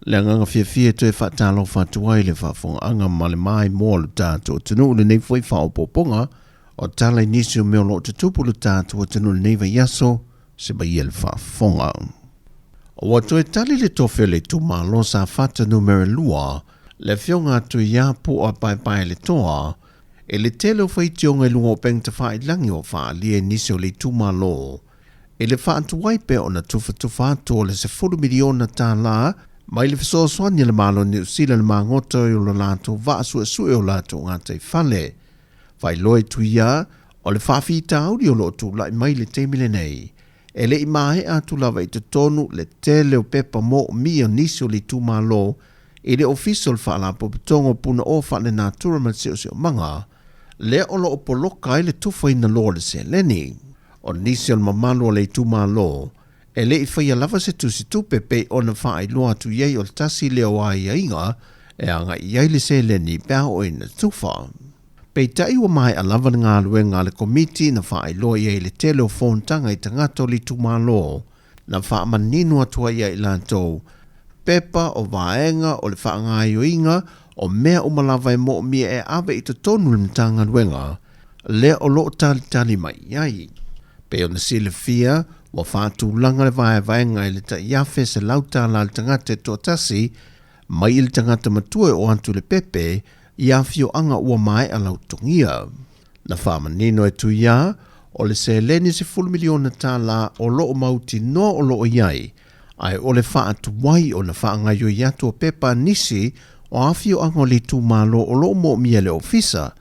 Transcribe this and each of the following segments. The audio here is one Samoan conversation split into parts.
Le agaga fiafia e toe faatalofa atu ai le faafofogaaga ma le maimoa o le tatou atunuu i lenei foi faaopoopoga o tala i nisi o mea o lo o tutupu i le tatou atunuu i lenei vaiaso, se maia le faafofoga. Ua toe tali le tofi o le itumalo Safata Numera 2, le Afioga a Tuiapu a Paepaeletoa, i le tele o faitioga i luga o upega tafailagi ua faaalia i nisi o le itumalo i le faatuai pea ona tufatufa atu o le $10 miliona mai le fesoasoani a le Malo o Niu Sila i le magota o lo latou vaa suesue o latou gataifale. Faailoa e Tuia, o le faafitauli o lo o tulai mai i le taimi lenei, e le i maea atu lava i totonu le tele o pepa moomia o nisi o le itumalo i le Ofisa o le Faalapotopotoga o Punaoa Faalenatura ma le Siosiomaga, lea o lo o poloka ai le tufaina loa o le seleni. O nisi o le mamalu o le itumalo, e le i faia lava se tusitupe pei ona faailoa atu i ai o le tasi lea o aiaiga e agai i ai le seleni pe a oo ina tufa. Peitai ua maea lava le galuega a le Komiti na faailoa i ai le tele o fonotaga i tagata o le itumalo na faamanino atu ai ia i latou pepa o vaega o le faagaoioiga o mea uma lava e moomia e ave i totonu o le Matagaluega lea o lo o talitali mai i ai. Pei ona silafia, ua faatulaga le vaevaega i le tai $1,100 le tagata e toatasi mai i le tagata matua e oo atu i le pepe i afioaga ua maea lautogia. Na faamanino e Tuia, o le seleni $10 miliona o lo o mautinoa o lo o i ai, ae o le faatuai ona faagaoioi atu o pepa a nisi o afioaga o le itumalo o lo o moomia e le ofisa,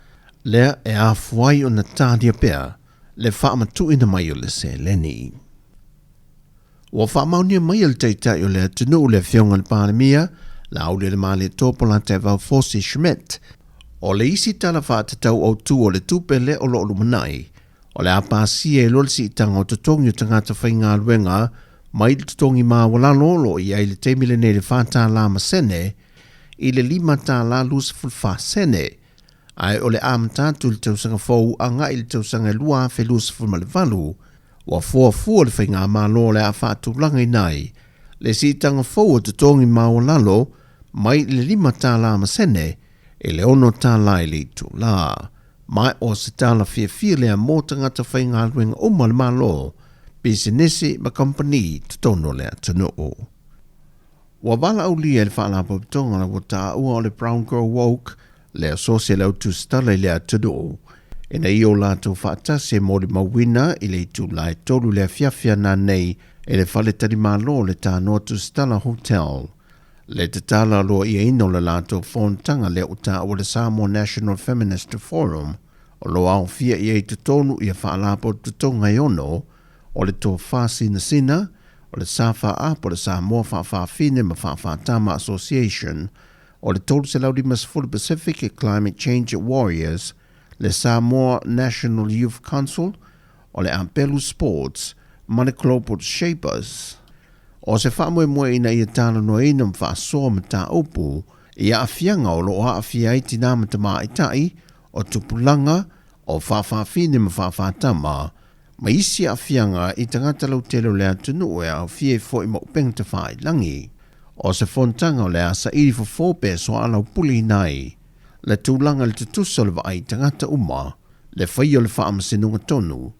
lea e afua ai ona talia pea le faamatuuina mai o le seleni. Ua faamaonia mai e le Taitai o le atunuu le Afioga i le Palemia, Laaulialemalietoa Polataivao Fosi Schmidt, o le isi Tala Faatatau Autu o le Tupe lea o lo o lumanai, o le a pasia ai loa le siitaga o totogi o tagata faigaluega mai le totogi maualalo o lo o i ai i le taimi lenei i le $4 ma sene i le $5.24 sene, ae o le amata atu i le tausaga fou agai i le tausaga 2028, ua fuafua le faigamalo o le a faatulagaina ai le siitaga fou o totogi maualalo mai le $5 ma sene i le $6 i le itula. Ma o se tala fiafia lea mo tagata faigaluega uma a le Malo, pisinisi ma kamupani i totonu o le atunuu. Ua valaaulia e le Faalapotopotoga ua taua o le Brown Girl Woke le asosi a le au tusitala i le atunuu ina ia o latou faatasi e molimauina i le itula e 3 i le afiafi ana nei i le faletalimalo o le Tanoa Tusitala Hotel. Le tatala aloaiaina o le latou fonotaga lea ua taua le Samoa National Feminist Forum o lo o aofia i ai i totonu ia faalapotopotoga e ono o le Tofa Sinasina, o le SFA po o le Samoa Faafafine ma Faafatama Association, o le 350 Pacific Climate Change Warriors, le Samoa National Youth Council, o le Apelu Sports ma le Global Shapers. O se faamoemoe ina ia talanoaina ma faasoa mataupu i aafiaga o lo o aafia ai tinā ma tamaitai, o tupulaga, o faafafine ma faafatama, ma isi aafiaga i tagata lautele o le atunuu e aofia ai foi ma upega tafailagi. O se fonotaga o le a saili fofo pe soalaupuleina ai le tulaga i le tutusa o le vaai i tagata uma, le faia o le faamasinoga tonu,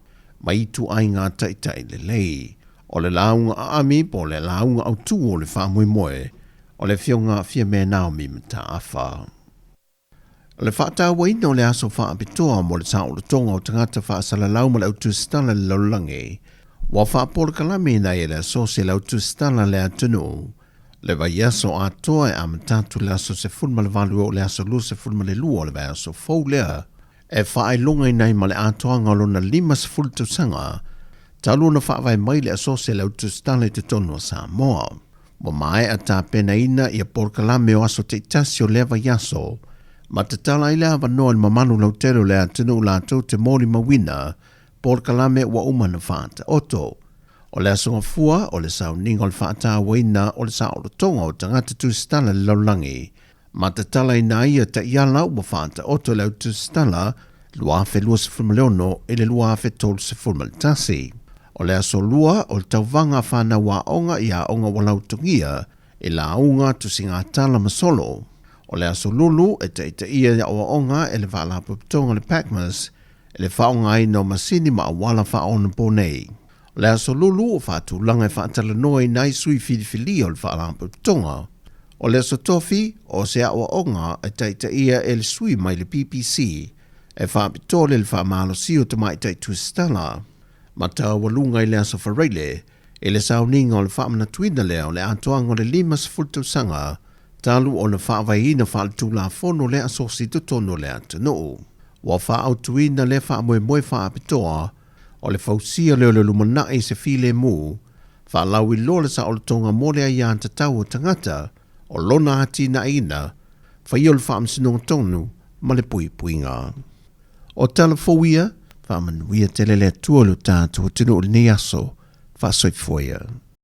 ma ituaiga taitai lelei. O le lauga aami po o le lauga autu o le faamoemoe o le Afioga Fiame Naomi Mataafa. O le faatauaina o le aso faapitoa mo le saolotoga o tagata faasalalau ma le au tusitala i le lalolagi, ua faapolokalame ai e le Asosi le au tusitala le atunuu le vaiaso atoa e amata atu i le aso 18 e oo i le aso 22 o le vaiaso fou lea e faailogaina ai ma le atoaga o lona 50 tausaga talu ona faavae mai le Asosi a le Au Tusitala i totonu o Samoa. Ua maea tapenaina ia polokalame o aso taitasi o lea vaiaso, ma tatala ai le avanoa i le mamalu lautele o le atunuu latou te molimauina polokalame ua uma ona faataoto. O le aso Gafua o le sauniga o le faatauaina o le saolotoga o tagata tusitala i le lalolagi, ma tatalaina ai ia taiala ua faataoto e le Au Tusitala 2026 i le 2031. O le aso Lua o le tauvaga a fanau aoga i aoga ua lautogia i lauga, tusigatala ma solo. O le Aso Lulu e taitaia i aoaoga e le Faalapotopotoga o le PACMAS i le faaaogaina o masini ma auala faaonaponei. O le Aso Lulu o faatulaga e faatalanoaina ai sui filifilia o le Faalapotopotoga. O le Aso Tofi o se aoaoga e taitaia e le sui mai le PPC e faapitoa le faamalosia o tamaitai tusitala. Mataualuga i le Aso Faraile i le sauniga o le faamanatuina lea o le atoaga o le 50 tausaga talu ona faavaeina faaletulafono lea asosi i totonu o le atunuu. Ua faaautuina lea faamoemoe faapitoa o le fausia lea o le lumanai i se filemu, faalauiloa le saolotoga mo le aiatatau o tagata, o lona atinaeina, faia o le faamasinoga tonu ma le puipuiga. O tala fou ia, faamanuia tele le Atua i lo tatou atunuu i lenei aso. Faasoifua ia.